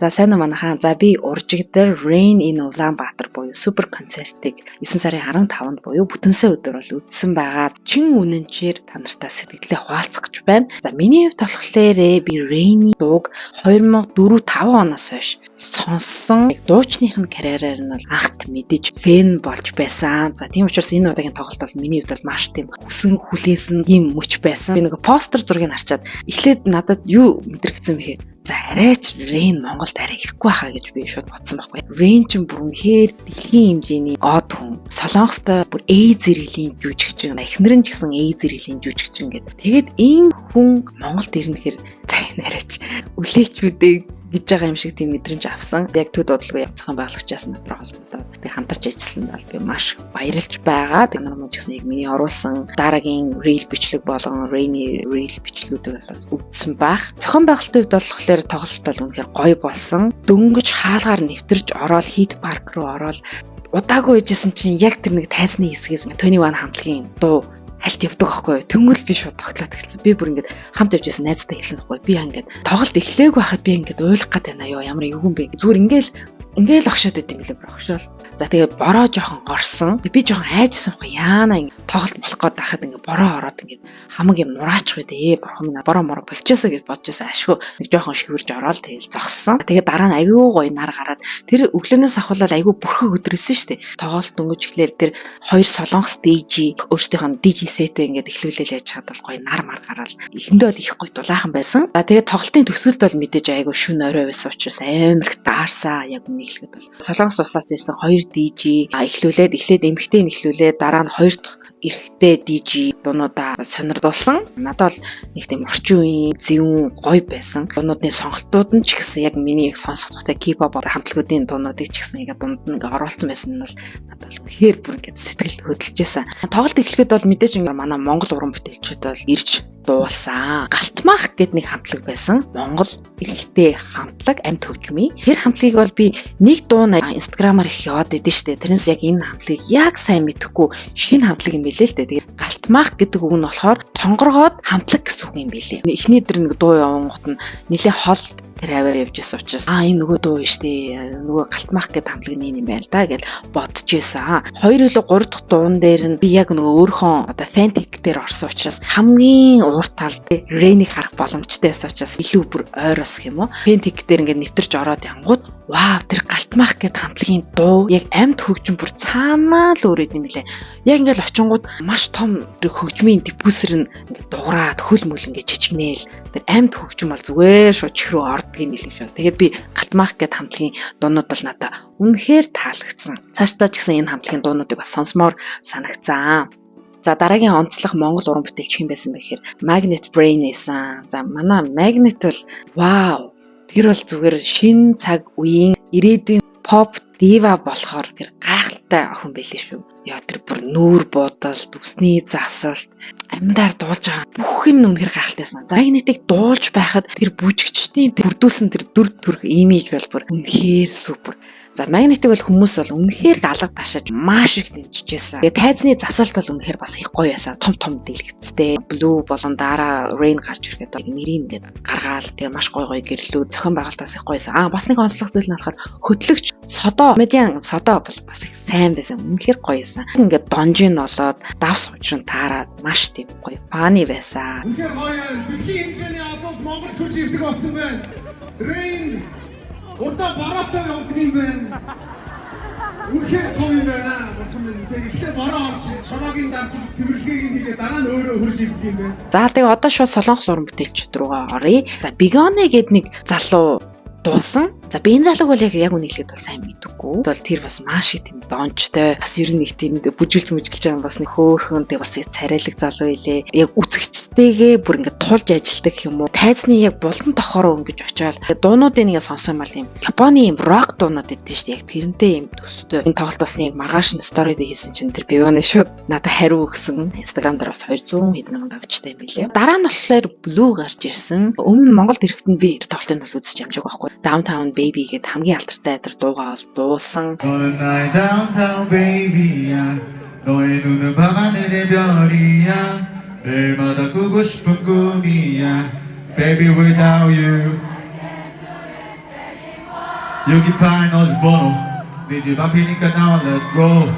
За, сайн уу, манайхаа. За, би уржигдар Rain in Улаанбаатар буюу супер концертыг 9 сарын 15-нд буюу бүтэн сайн өдөр бол үзсэн байгаа. Чин үнэнчээр та нартай сэтгэлдээ хуваалцах гэж байна. За, миний хувьд болохоор би Rain-ийн дууг 2004 5 оноос хойш сонссон. Яг дуучных нь карьераар нь бол анх мэдэж fan болж байсан. За, тийм учраас энэ удаагийн тоглолт бол миний хувьд бол маш тийм хүсэн хүлээсэн ийм мөч байсан. Би нэг постэр зургийг харчаад эхлээд надад юу мэдрэгдсэн бэ гэхээр за, арайч Rain Монголд арай ирэхгүй байхаа гэж би шууд бодсон байхгүй. Rain ч бүр үнэхээр дэлхийн хэмжээний од хүн. Солонгостой бүр A зэрэглэлийн жүжигчин, эхнэр нь ч гэсэн A зэрэглэлийн жүжигчин гэдэг. Тэгээд энэ хүн Монголд ирнэ гэхээр за, энэ арайч үлээчүүдээ гэж байгаа юм шиг тийм мэдрэмж авсан. Яг төд удалгүй зохион байгуулагчаас над руу холбогдоод тэг хамтарч ажилласан бол би маш баярлж байгаа. Тэг нар мөн ч гэсэн яг миний оруулсан дараагийн reel бичлэг болон Rain-ий reel бичлэгүүдийг бол бас үзсэн байх. Зохион байгуулалтын хувьд болохоор тоглолт бол үнэхээр гоё болсон. Дөнгөж хаалгаар нэвтэрж ороод Hit Park руу ороод удаагүй байжсэн чинь яг тэр нэг тайзны хэсгээс 21 хамтлагийн дуу хальт явдаг байхгүй юу. Тэнгүүл би шууд тоглоод эхэлсэн. Би бүр ингээд хамт явж байсан найзтай хэлсэн байхгүй юу. Би ингээд тоглолт эхлэегүй байхад би ингээд уйлах гээд байна юу. Ямар эвгүй юм бэ. Зүгээр ингээл ингээл огшоод байт юм лээ, бүр огшоол. За, тэгээ бороо жоохон орсон. Би жоохон айжсан байхгүй яана, ингээд тоглолт болох гээд байхад ингээд бороо ороод ингээд хамаг юм нураачих үү дээ. Бурхан минь, бороо мороо болчихсоо гэж бодож байсан. Ашгүй нэг жоохон шивэрж ороод тэгэл зогссон. Тэгээ дараа нь айгүй гоё нар гараад, тэр өглөөнөөс ахуулаад айгүй бүрхэг өдрөөсөн шүү дээ. Тоглолт дөнгөж эхлээл тэр хоёр солонгос DJ өөрсдийнх нь DJ set ээ ингээд эхлүүлээл яаж чад бол гоё нар мар гараал эхэндээ бол их гоё дулаахан байсан. За, тэгээ тоглолтын төгсгөлд бол мэдээж айгүй шүн орой байсан учраас амар их даарсан. Яг үнэ хэлэхэд бол Солонгос улсаас ирсэн хоёр DJ эхлүүлээд, эхлээд эмэгтэй нь эхлүүлээд, дараа нь хоёр дахь эрэгтэй DJ дуунуудаа сонирдуулсан. Надад бол нэг тийм орчин үеийн зэвүүн гоё байсан. Дуунуудын сонголтууд нь ч гэсэн яг миний яг сонсох дуртай K-pop хамтлагуудын дуунуудыг ч гэсэн яг дунд нь ингээ оруулсан байсан нь бол надад бол үнэхээр бүр ингээ сэтгэл хөдлөж байсан. Тоглолт эхлэхэд бол мэдээж ингээ манай Монгол уран бүтээлчүүд бол ирж дуулсан. Галтмах гэд нэг хамтлаг байсан. Монгол эрэгтэй хамтлаг, амьд хөгжмийн. Тэр хамтлагийг бол би нэг дуу нь Инстаграмаар их яваад идэв штэ. Тэрнээс яг энэ хамтлагийг яг сайн мэдэхгүй, шинэ хамтлаг юм билээ л дээ. Тэгээд галтмах гэдэг үг нь болохоор тонгоргоод хамтлаг гэсэн үг юм билээ. Эхний дээр нэг дуу явангууд нь нэлээ хол тэр аваар явж исэн учраас аа, энэ нөгөө дуу шүү дээ. Нөгөө галтмах гэдэг хамтлаг нэг юм байна л да гэж бодож исэн. Хоёр илүү гурав дахь дуун дээр нь би яг нөгөө өөрийнхөө одоо fan ticket дээр орсон учраас хамгийн урт талд Rain-ийг харах боломжтой байсан учраас илүү бүр ойр ус юм уу. Fan ticket дээр ингээд нэвтэрч ороод янгууд вау, тэр галтмах гэдэг хамтлагийн дуу яг амьд хөгжим бүр цаанаа л өөрөд юм лээ. Яг ингээд очингууд маш том хөгжмийн diffuser нь ингээд дуграад хөл мөл ингээд жижигнээл, тэр амьд хөгжим бол зүгээр шууд чих рүү ордог юм билээ шүү. Тэгээд би галтмах гэдэг хамтлагийн дуунууд бол надад үнэхээр таалагдсан. Цаашдаа ч гэсэн энэ хамтлагийн дуунуудыг бас сонсомоор санагцсан. За, дараагийн онцлог Монгол уран бүтээлч хэн байсан бэ гэхээр Magnet Brain байсан. За, манай Magnet бол вау, тэр бол зүгээр шинэ цаг үеийн ирээдүйн pop diva болохоор тэр гайхалтай охин байлээ шүү. Яа, тэр бүр нүүр будалт, үсний засалт, амьдаар дуулж байгаа бүх юм нь үнэхээр гайхалтайсан. За, Magnet-ийг дуулж байхад тэр бүжигчдийн бүрдүүлсэн тэр дүр төрх имиж бол бүр үнэхээр супер. За, Magnet-ийг бол хүмүүс бол үнэхээр алга ташааж маш их дэмжижсэн. Тэгээ тайзны засалт бол үнэхээр бас их гоё байсан. Том том дэлгэцтэй. Blue болон дараа Rain гарч ирэхэд нэрийг ингээд гаргаал тэгээ маш гоё гоё гэрлүү, зохион байгуулалтаас их гоё байсан. Аа, бас нэг онцлог зүйл нь болохоор хөтлөгч Содо, медиан Содо бол бас их сайн байсан. Үнэхээр гоё байсан. Ингээд донжин олоод давс учран таарад маш тийм гоё funny байсан. Үнэхээр гоё байна. Дэлхийн хэмжээний албанд Монгол хурж ирдэг болсон байна. Rain урдаа бараатай явдаг юм байна. Үнэхээр том юм байна. Бурхан минь. Тэгээ эхлээ бороо орж шороогийн дарж цэвэрлэгийг хийгээ дараа нь өөрөө хурж ирдэг юм байна. За, тэгээ одоо шууд солонгос уран бүтээлчд рүүгээ оръё. За, Бигоне гээд нэг залуу дуусан. За, би энэ залууг бол яг үнийг хэлэхэд бол сайн мэдэхгүй. Бол тэр бас маш их тийм донжтой. Бас ер нь их тийм бүжиглж мүжиглж байгаа бас нэг хөөхөн, тэг бас царайлаг залуу илээ. Яг үзэгчтэйгээ бүр ингээд тулж ажилтдаг юм уу. Тайзны яг булан тохороо ингэж очиод дуунуудыг нэг сонсон юм бол юм Японы юм рок дуунууд идэв шүү дээ. Яг тэрнтэй юм төстэй. Энэ тоглолт бас нэг маргааш нь story дээр хийсэн чинь тэр Бигоне шууд надад хариу өгсөн. Instagram дээр бас 200 хэдэн мянган дагагчтай юм билээ. Дараа нь болохоор Blue гарч ирсэн. Өмнө нь Монголд ирэхэд нь би тоглолтыг бол үзэж амжаагүй байхгүй. Downtown Baby гэдэг хамгийн алдартай тэр дуугаа бол дуусан. 너는 나의 downtown baby야. 너의 눈은 밤하늘의 별이야. 매일마다 꾸고 싶은 꿈이야. Baby, without you. 628 너집 번호 네 집 앞이니까 나와 let's go.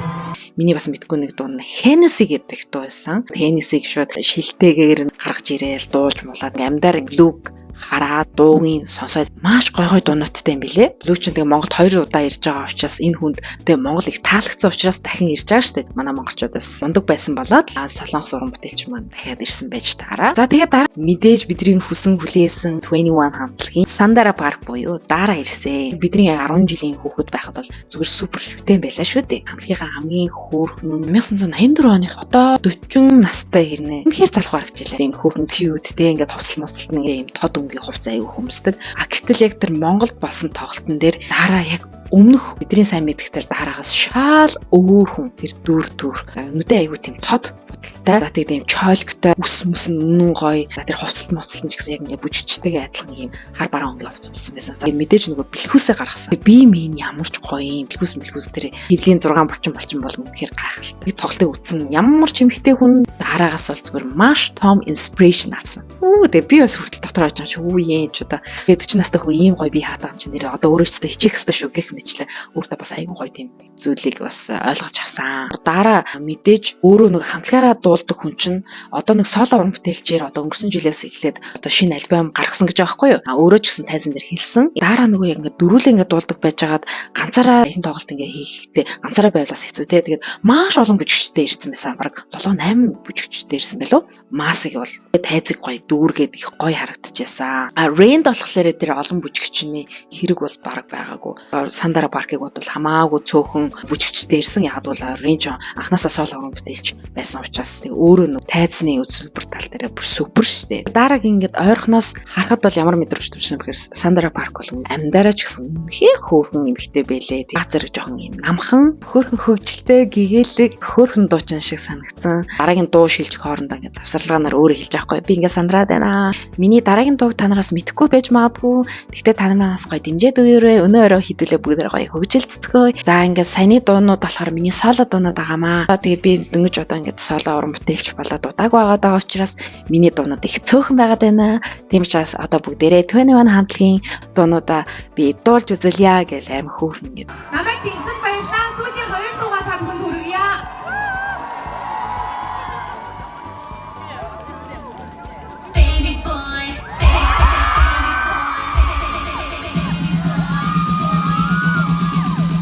Миний бас мэдгүй нэг дуу нь Hennessy гэдэг дуу байсан. Hennessy-г шууд шилтэйгээр гаргаж ирээл дуулж муулаад амьдаар Blue-г хараад дуугийн сонсоод маш гой гой дуунуудтай юм билэ. Blue ч тэгээ Монголд 2 удаа ирж байгаа учраас энэ хүнд тэгээ Монгол их таалагдсан учраас дахин ирж байгаа шүү дээ. Манай монголчуудаас мундаг байсан болоод Солонгос уран бүтээлч маань дахиад ирсэн байж таараа. За тэгээд дараа мэдээж бидний хүсэн хүлээсэн 2NE1 хамтлагийн Сандара парк буюу Дара ирсэн. Бидний яг 10 жилийн хүүхэд байхад бол зүгээр супер шүтэн байлаа шүү дээ. Хамтлагийнхаа хамгийн хөөрхөн нь 1984 оных одоо 40 настай хэрнээ. Үнэхээр залхуу харагдчихлаа. Ийм хөөрхөн cute те, ингээд хувцал муцалт нэг ийм тод өнгийн хувцас аягүй хөмсдөг. А гэтэл яг тэр Монголд болсон тоглолтын дээр Дараа яг өмнөх бидний сайн мэдэх тэр Дараагаас шал өөр хүн, тэр дүр төр нүдэ аягүй тийм тод будалтай. За тэгээд ийм чойлгтой, үс мүс нь үнэн гоё. За тэр хувцалт муцалт нь ч гэсэн яг ингээ бүжигчтэйгээ адилхан ийм хар бараан өнгийн хувцас өмссөн байсан. За мэдээж нөгөө бэлхүүсээ гаргасан. Би минь ямар ч гоё юм бэлхүүс бэлхүүс тэр хэвлийн 6 булчин болчин бол үнэхээр гайхалтай. Би тоглолтыг үзсэн ямар ч эмхтэй хүн Дараагаас бол зүгээр маш том inspiration авсан. Үү, тэгээ би бас хүртэл дотор очиж байгаа чи үү юм ч одоо тэгээ 40 настай хүн ийм гоё бие хаадаг юм чи нэрээ одоо өөрөө ч хичээх ёстой шүү гэх мэтлээ өөртөө бас айгүй гоё тийм зүйлийг бас ойлгож авсан. Дараа мэдээж өөрөө нэг хамтлагаараа дуулдаг хүн чинь одоо нэг соло уран бүтээлчээр одоо өнгөрсөн жилээс эхлээд одоо шинэ альбом гаргасан гэж байгаа байхгүй юу? А өөрөө ч гэсэн тайзан дээр хэлсэн. Дараа нөгөө яг ингээд дөрүүлээ ингээд дуулдаг байжгаад ганцаараа энэ тоглолт ингээд хийхдээ ганцаараа байвал бас хэцүү те. Тэгээд маш олон бүжигчтэй ирсэн байсан. Бараг 7 8 бүжигчтэй ирсэн байлуу. Масыг бол тайзыг гоё дүүргээд их гоё харагдчихсан. А Rain болохоор тэр олон бүжигчний хэрэг бол бараг байгаагүй. Сандара паркыг бодвол хамаагүй цөөхөн бүжигчтэй ирсэн. Яг бол Rain ч анханасаа соло уран бүтээлч байсан учраас тэг өөрөө нэг тайзны үзэлбэр тал дээр бүр супер штэ. Дараагийн ингээд ойрхоноос харахад бол ямар мэдрэмж төрсэн бэхээр Сандара парк бол амьдараа ч гэсэн үнэхээр хөөрхөн эмхтэй байлээ. Баг зэрэг жоохон юм намхан хөөрхөн хөгжилтэй гэгээлэг хөөрхөн дуучин шиг санагдсан. Дараагийн дуу шилжих хоорондоо ингээд завсарлагаанаар өөрөө хэлж байгаа хгүй. Би ингээд сандраад байна. Миний дараагийн дууг та нараас мэдэхгүй байж магадгүй. Гэхдээ та нараас гоё дэмжиж өгөөрэй. Өнөө өрөө хідүүлээ бүгд гоё хөгжил цэцгөө. За ингээд саяны дуунууд болохоор миний соло дуунууд байгаамаа. Тэгээ би дөнгөж одоо ингээд соло уран бүтээлч болоод удааг байгаад байгаа учраас миний дуунууд их цөөхөн байгаад байна. Тийм учраас одоо бүгдээрээ 2NE1 хамтлагийн дуунуудаа би дуулж үзүүлье гэж аим хөөрхөн ингээд Намайг тэнцэнд баярлалаа. Сүүлийн хоёр дуугаа та бүхэнд хүргье. Baby boy, baby, baby boy.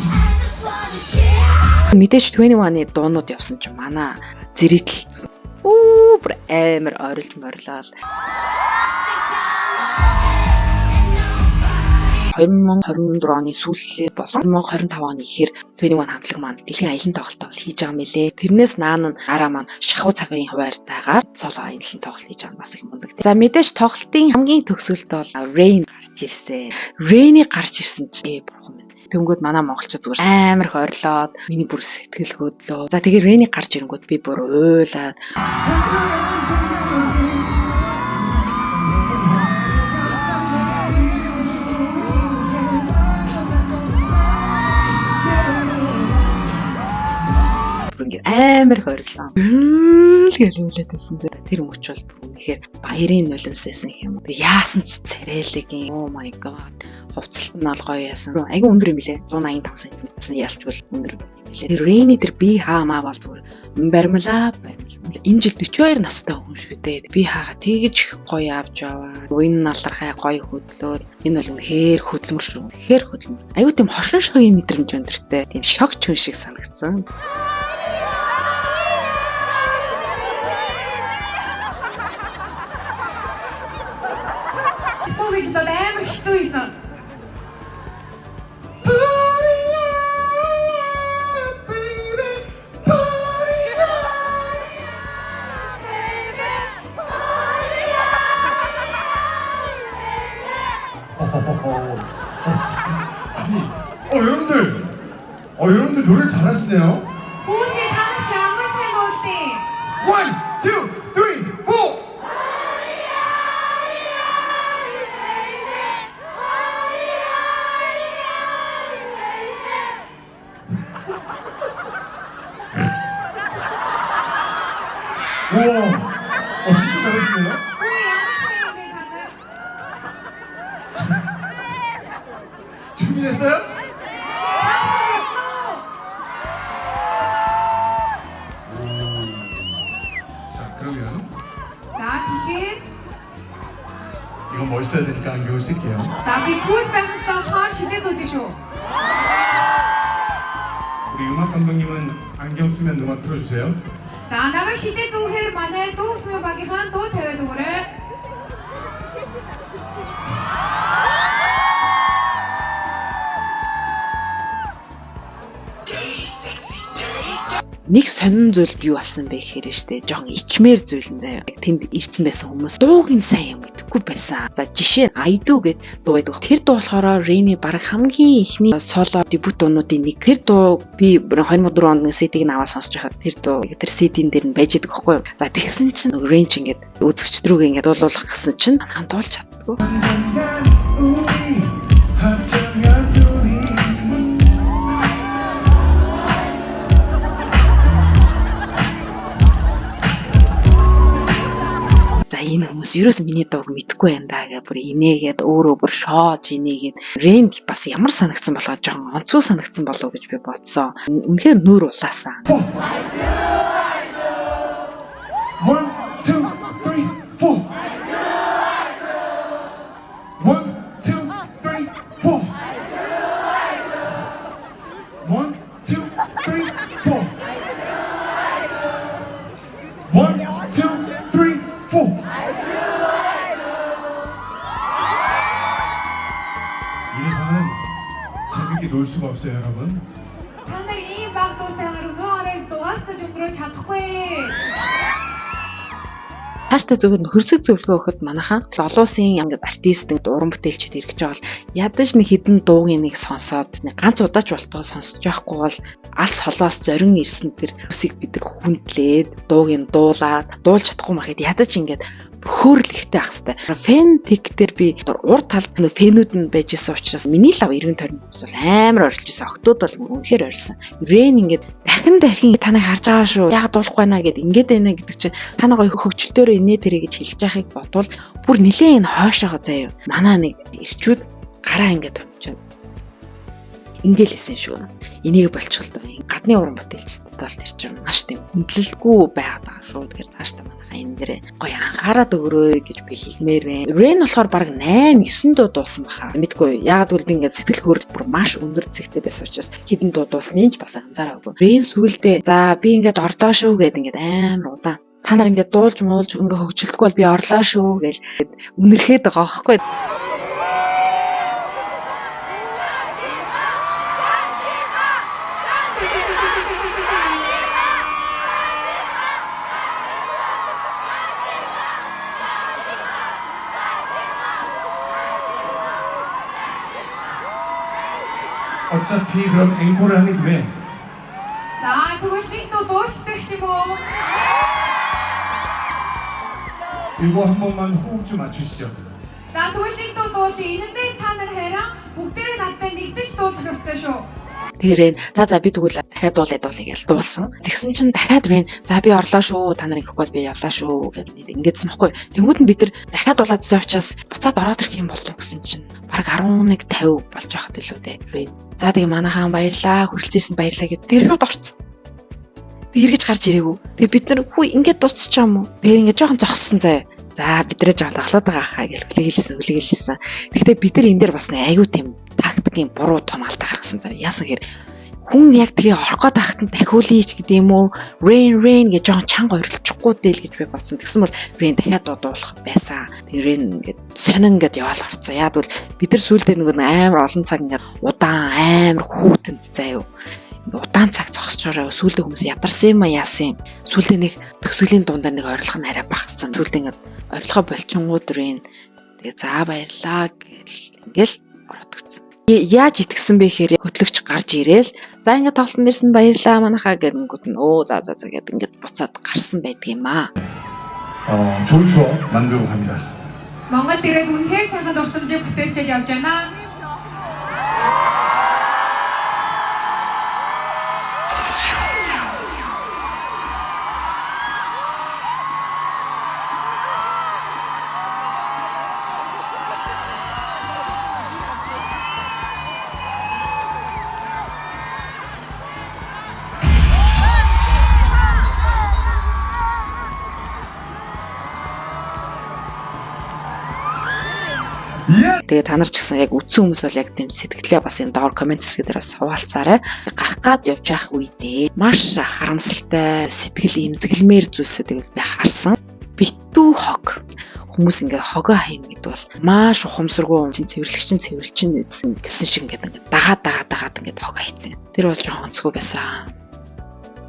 I just wanna kiss. Мэдээж 2NE1-ы дуунууд явсан чинь манай зэрэгтэл зү. Үү бүр амар орилж морлоо. 2024 оны сүүлээр болон 2025 оны ихээр 2NE1 хамтлаг маань дэлхийн аялан тоглолт бол хийж байгаа мөлий. Тэрнээс наан нь дараа маань шахуу цагийн хуваартайгаар соло аялан тоглолт хийж байгаа нь бас их мундаг. За мэдээж тоглолтын хамгийн төгсгөлд бол Rain гарч ирсэн. Rain-ийг гарч ирсэн чи бурхан минь. Тэнгүүд манай монголчууд зүгээр амар их орилоод миний бүр сэтгэл хөдлөө. За тэгээ Rain-ийг гарч ирэнгүүт би бүр уйлаад бүр ингээд амар их орилсон. Үл гэж уйлаад байсан. Тэр мөч бол бүр үнэхээр баярын нулимс байсан юм. Тэг яасан ч царайлаг юм. Oh my god. Хувцалт нь бол гоё яасан. Айгүй өндөр юм билээ. 185 см ялчвал өндөр юм билээ. Тэр Рейни тэр би хаамаа бол зүгээр баримлаа баримл. Энэ жил 42 настай хүн шүү дээ. Би хаага тэгж их гоё авч аваа. Уян налархай гоё хөдлөө. Энэ бол үнэхээр хөдөлмөр шүү. Үнэхээр хөдөлмөр. Айгүй тийм хошин шогийн мэдрэмж өндөртэй. Тийм шогч хүн шиг санагдсан. Дуу гэж бол амар хэцүү байсан. 아니, 여러분들, 여러분들 노래를 잘하시네요. Хүүшээ та нар чи ямар сайн дуулсан. One, two, three, four. 우와, 진짜 잘하시네요. Хүү ямар сайн юм бэ та нар? 춤이 준비됐어요? Та бүхэн бэлэн үү? 자, 그러면 За тэгэхээр 이건 멋있어야 되니까 안경을 쓸게요. за би cool байх ёстой болохоор шилээ зүүлье шүү. 우리 음악 감독님은 안경 쓰면 음악 틀어주세요. За намайг шилээ зүүхээр манай дуу хөгжмийн багийнхан дуу тавиад өгөөрэй. Нэг сонин зүйл юу болсон бэ гэхээр штэ жоохон ичмээр зүйл нь заяа. Тэнд ирсэн байсан хүмүүс дууг нь сайн юм мэдэхгүй байсан. За жишээ нь I Do гэд дуу байдаг. Тэр дуу болохоор Rainy баг хамгийн эхний соло дебют дуунуудын нэг. Тэр дуу би 2004 онд нэг CD-г нь аваад сонсож байхад тэр дуу тэр CD-н дээр нь байж идэг байхгүй юу. За тэгсэн чинь нөгөө Rain ч ингээд үзэгчд рүүгээ ингээд дуулуулах гэсэн чинь манайхан дуулж чаддгүй. 우리 합쳐면 둘이 За энэ хүмүүс ерөөс миний дууг мэдэхгүй юм да гэ бүр инээгээд өөрөө бүр шоож инээгээд Рэнд бас ямар санагдсан болоо жоохон онцгой санагдсан болов уу гэж би бодсон. Үнэхээр нүүр улаасан. One, two, three, four. One, two, three, four. One, two, three, four. One, two, three, four. 이래서는 재밌게 놀 수가 없어요, 여러분. Та нар ийм баг дуутайгаар өнөө оройг зугаалцаж өнгөрөөж чадахгүй. Тааштай зөвхөн хөрсөг зөвлөгөө өгөхөд манайхан олон улсын ингээд артист ингээд уран бүтээлчд ирэх гэж байгаа бол ядаж нэг хідэн дуугийн нэг сонсоод нэг ганц удаач болтгоо сонсож байхгүй бол ас холоос зорин ирсэн тэр үсийг бид нар хүндлээд дуугийн дуулаад дуулж чадахгүй махад ядаж ингээд хөөрөл ихтэй ах хэвээр. Фэн тик дээр би урд талд нэг фэнүүд нь байж исэн учраас миний лав 90 20 хүмүүс бол амар орилж исэн. Октод бол үнэхээр орилсан. Рен ингээд дахин дахин таныг харж байгаа шүү. Яг дуулахгүй байна гэд ингээд байна гэдэг чинь та нар гоё хөгжилтөөрөө инээ тэрэ гэж хэлж яхахыг бодвол бүр нилээн энэ хойшоогоо заяа. Манаа нэг ирчүүд гараа ингээд томчоод ингээл хэлсэн шүү. Энийг болчихл тоо. Гадны уран бүтээлчдэд бол тэр чинь маш тийм хүндлэлгүй байгаад байгаа шүү. Тэгэхээр цаашдаа манайхаа энэ дээрээ гоё анхаарад өгөрөө гэж би хэлмээр байна. Рен болохоор баг 8 9 дуу дуусан баха. Мэдгүй. Яагаад гэвэл би ингээд сэтгэл хөөрөл бүр маш өндөр зэгтэй байсан учраас хэдэн дуу дуусныг ч бас анзаараагүй. Рен сүүлдээ за би ингээд ордоо шүү гэд ингээд амар удаан та нар ингээд дуулж муулж ингээ хөгжилдөхгүй бол би орлоо шүү гэл үнэрхэд байгаа байхгүй. 어차피 그럼 앵콜을 하는 김에 За тэгвэл нэг дуу дуулцдаг ч юм уу? 이거 한 번만 호흡 좀 맞추시죠. За тэгвэл нэг дуу дуулъя. Энэн дээр та нар харин бүгдээрээ надтай нэгдэж дуулах ёстой шүү. Тэгэхээр за за би тэгвэл дахиад дуулъя дуулъя гэж дуулсан. Тэгсэн чинь дахиад Рен за би орлоо шүү та нар ингэхгүй бол би явлаа шүү гэд ингэдсэн байхгүй. Тэнгүүд нь бид нар дахиад дуулаад байсан учраас буцаад ороод ирэх юм болов гэсэн чинь бараг 11:50 болж байхад илүү дээ. Рен. За тэгээ манайхан баярлаа хүрэлцээрсэн баярлаа гэд тэгээ шууд орцсон. Тэг эргэж гарч ирээгүй. Тэгээ бид нар хүү ингээд дуусчих юм уу? Тэгээ ингээд жоохон зогссон заяа. За бидрээ жоохон тоглоод байгаа хаа гэж хүлээгэлсэн хүлээгэлсэн. Гэхдээ бид нар энэ дээр бас нэг аюу тийм тактикийн буруу том алдаа гаргасан заяа. Яасан гэхээр хүн яг тэгээ орох гээд байхад нь дахиулъя ч гэдэг юм уу? Rain rain гэж жоохон чанга орилчихгүй дээл гэж би бодсон. Тэгсэн бол Rain дахиад дуудуулах байсан. Тэгээ Rain ингээд сонин ингээд яваал орцсон. Яг бол бид нар сүүлдээ нөгөө нэг амар олон цаг ингээд удаан амар хүүтэнд заяа ингээ удаан цаг зогсож байгаа сүүлдээ хүмүүс ядарсан юм а яасан юм. Сүүлдээ нэг төгсгөлийн дундаа нэг орилго нь арай багассан. Сүүлдээ ингээ орилгоо болчингууд рүү тэгээ за баярлаа гэл ингээл оротгцсон. Яаж итгэсэн бэ гэхээр хөтлөгч гарч ирээл за ингээ тоглолтод ирсэн баярлаа манайхаа гэнгүүт нь өө за за за гэд ингээд буцаад гарсан байдгийм аа. 좋은 추억 만들고 갑니다. Монгол ирээд үнэхээр сайхан дурсамжийг бүтээлчээд явж байна. Тэгээ та нар ч гэсэн яг үзсэн хүмүүс бол яг тийм сэтгэлээ бас энэ доор comment хэсэг дээр бас хуваалцаарай. Гарах гад явж явах үедээ маш харамсалтай сэтгэл эмзэглэмээр зүйлсүүдийг бол би харсан. Битүү хог, хүмүүс ингээд хогоо хайна гэдэг бол маш ухамсаргүй чинь цэвэрлэгчин цэвэрлчин үзсэн гэсэн шиг ингээд дагаад дагаад дагаад ингээд хог хайцсан. Тэр бол жоохон онцгой байсан,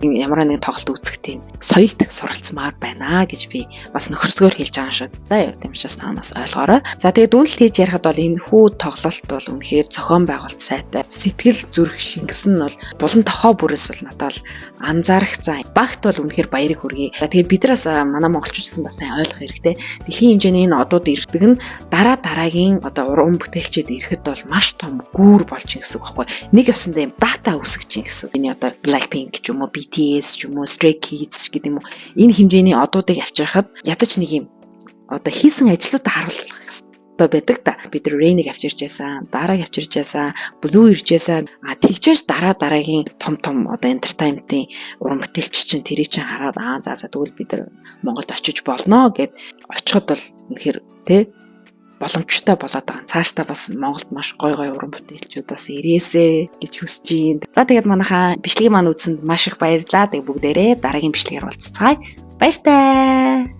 ямар нэгэн тоглолт үзэх тийм соёлд суралцмаар байна гэж би бас нөхөрсгөөр хэлж байгаа шүү. За яа, тийм учраас та бас ойлгоорой. За, тэгээд дүнэлт хийж ярихад бол энэ хүү тоглолт бол үнэхээр зохион байгуулалт сайтай. Сэтгэл зүрх шингэсэн нь бол булан тохоо бүрээс бол надад бол анзаарах. За, багт бол үнэхээр баярыг хүргэе. За, тэгээд бид нараас манай монголчууд гэсэн бас сайн ойлгох хэрэгтэй. Дэлхийн хэмжээний энэ одууд ирдэг нь дараа дараагийн одоо уран бүтээлчид ирэхэд бол маш том гүүр болж ин гэсэн үг байхгүй. Нэг ёсондоо юм дата үүсгэж ин гэсэн. Энэ одоо Blackpink ч юм уу, BTS ч юм уу, Stray Kids ч гэдэг юм уу. Энэ хэмжээний одуудыг авчирхад ядаж нэг юм одоо хийсэн ажлуудаа харуулах ёстой байдаг та. Бид нар Rain-ыг авчирч байсан, Дарааг авчирч байсан, Blue ирж байсан. А тэгжээж дараа дараагийн том том одоо entertainment-ийн уран бүтээлч чинь тэрийг чинь хараад, "Аа, за за, тэгвэл бид нар Монголд очиж болно" гэд очиход бол үнэхээр тэ боломжтой болоод байгаа. Цаашдаа бас Монголд маш гой гой уран бүтээлчүүд бас ирээсэ гэж хүсэж байна. За, тэгээд манайхаа бичлэгийг маань үзсэнд маш их баярлалаа. Тэгээд бүгдээрээ дараагийн бичлэгээр уулзцгаая. Баяртай.